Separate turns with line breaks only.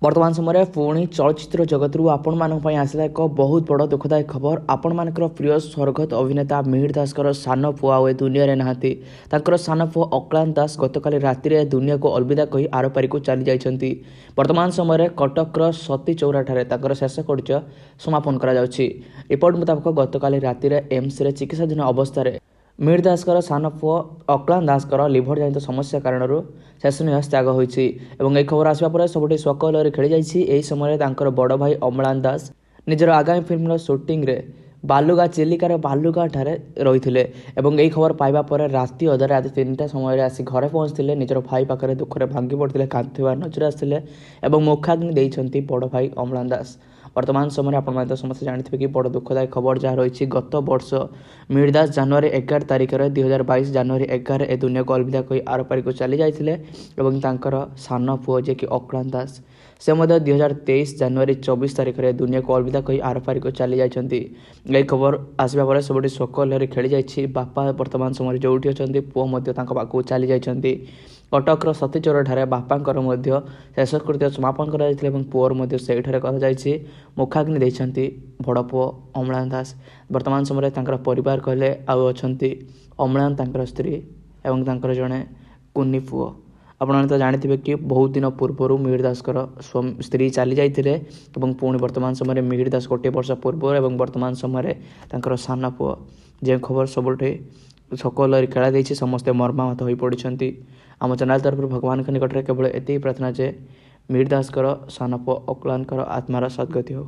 ବର୍ତ୍ତମାନ ସମୟରେ ପୁଣି ଚଳଚ୍ଚିତ୍ର ଜଗତରୁ ଆପଣମାନଙ୍କ ପାଇଁ ଆସିଲା ଏକ ବହୁତ ବଡ଼ ଦୁଃଖଦାୟକ ଖବର। ଆପଣମାନଙ୍କର ପ୍ରିୟ ସ୍ୱର୍ଗତ ଅଭିନେତା ମିହିର ଦାସଙ୍କର ସାନ ପୁଅ ଆଉ ଏ ଦୁନିଆରେ ନାହାନ୍ତି। ତାଙ୍କର ସାନ ପୁଅ ଅକ୍ଳାନ୍ତ ଦାସ ଗତକାଲି ରାତିରେ ଦୁନିଆକୁ ଅଲବିଦା କହି ଆରପାରିକୁ ଚାଲି ଯାଇଛନ୍ତି। ବର୍ତ୍ତମାନ ସମୟରେ କଟକର ସତୀ ଚୌରାଠାରେ ତାଙ୍କର ଶେଷ କାର୍ଯ୍ୟ ସମାପନ କରାଯାଉଛି। ରିପୋର୍ଟ ମୁତାବକ ଗତକାଲି ରାତିରେ ଏମ୍ସରେ ଚିକିତ୍ସାଧୀନ ଅବସ୍ଥାରେ ମିହିର ଦାସଙ୍କର ସାନ ପୁଅ ଅକ୍ଳାନ୍ତ ଦାସଙ୍କର ଲିଭର ଜନିତ ସମସ୍ୟା କାରଣରୁ ଶେଷ ନିଶ୍ୱାସ ତ୍ୟାଗ ହୋଇଛି ଏବଂ ଏହି ଖବର ଆସିବା ପରେ ସବୁଠି ଶୋକ ଲହରୀ ଖେଳିଯାଇଛି। ଏହି ସମୟରେ ତାଙ୍କର ବଡ଼ ଭାଇ ଅମ୍ଳାନ ଦାସ ନିଜର ଆଗାମୀ ଫିଲ୍ମର ସୁଟିଂରେ ବାଲୁଗା ଚିଲିକାର ବାଲୁଗାଁଠାରେ ରହିଥିଲେ ଏବଂ ଏହି ଖବର ପାଇବା ପରେ ରାତି ଅଧରେ ରାତି 3ଟା ସମୟରେ ଆସି ଘରେ ପହଞ୍ଚିଥିଲେ। ନିଜର ଭାଇ ପାଖରେ ଦୁଃଖରେ ଭାଙ୍ଗି ପଡ଼ିଥିଲେ, କାନ୍ଦୁଥିବା ନଜର ଆସିଥିଲେ ଏବଂ ମୁଖାଗ୍ନି ଦେଇଛନ୍ତି ବଡ଼ ଭାଇ ଅମ୍ଳାନ ଦାସ। ବର୍ତ୍ତମାନ ସମୟରେ ଆପଣମାନେ ତ ସମସ୍ତେ ଜାଣିଥିବେ କି ବଡ଼ ଦୁଃଖଦାୟକ ଖବର ଯାହା ରହିଛି, ଗତ ବର୍ଷ ମିହିର ଦାସ ଜାନୁଆରୀ 11 ତାରିଖରେ 2022 ଜାନୁଆରୀ 11 ଏ ଦୁନିଆକୁ ଅଲବିଦା କହି ଆରପାରିକୁ ଚାଲି ଯାଇଥିଲେ ଏବଂ ତାଙ୍କର ସାନ ପୁଅ ଯିଏକି ଅକ୍ଳାନ୍ତ ଦାସ ସେ ମଧ୍ୟ 2023 ଜାନୁଆରୀ 24 ତାରିଖରେ ଦୁନିଆକୁ ଅଲବିଦା କହି ଆରପାରିକୁ ଚାଲି ଯାଇଛନ୍ତି। ଏହି ଖବର ଆସିବା ପରେ ସବୁଠି ଶୋକ ଲହରୀ ଖେଳିଯାଇଛି। ବାପା ବର୍ତ୍ତମାନ ସମୟରେ ଯେଉଁଠି ଅଛନ୍ତି, ପୁଅ ମଧ୍ୟ ତାଙ୍କ ପାଖକୁ ଚାଲି ଯାଇଛନ୍ତି। କଟକର ସତୀଚୌରାଠାରେ ବାପାଙ୍କର ମଧ୍ୟ ଶେଷକୃତ୍ୟ ସମାପନ କରାଯାଇଥିଲା ଏବଂ ପୁଅର ମଧ୍ୟ ସେଇଠାରେ କରାଯାଇଛି। ମୁଖାଗ୍ନି ଦେଇଛନ୍ତି ବଡ଼ ପୁଅ ଅମ୍ଳାନ ଦାସ। ବର୍ତ୍ତମାନ ସମୟରେ ତାଙ୍କର ପରିବାର କହିଲେ ଆଉ ଅଛନ୍ତି ଅମ୍ଳାନ, ତାଙ୍କର ସ୍ତ୍ରୀ ଏବଂ ତାଙ୍କର ଜଣେ କୁନି ପୁଅ। ଆପଣମାନେ ତ ଜାଣିଥିବେ କି ବହୁତ ଦିନ ପୂର୍ବରୁ ମିହିର ଦାସଙ୍କର ସ୍ତ୍ରୀ ଚାଲି ଯାଇଥିଲେ ଏବଂ ପୁଣି ବର୍ତ୍ତମାନ ସମୟରେ ମିହିର ଦାସ ଗୋଟିଏ ବର୍ଷ ପୂର୍ବରୁ ଏବଂ ବର୍ତ୍ତମାନ ସମୟରେ ତାଙ୍କର ସାନ ପୁଅ, ଯେଉଁ ଖବର ସବୁଠି ଶୋକ ଲହରୀ ଖେଳା ଦେଇଛି, ସମସ୍ତେ ମର୍ମାହତ ହୋଇପଡ଼ିଛନ୍ତି। ଆମ ଚ୍ୟାନେଲ୍ ତରଫରୁ ଭଗବାନଙ୍କ ନିକଟରେ କେବଳ ଏତିକି ପ୍ରାର୍ଥନା ଯେ ମିହିର ଦାସଙ୍କର ସାନ ପୁଅ ଅକ୍ଳାନ୍ତଙ୍କର ଆତ୍ମାର ସଦ୍ଗତି ହେଉ।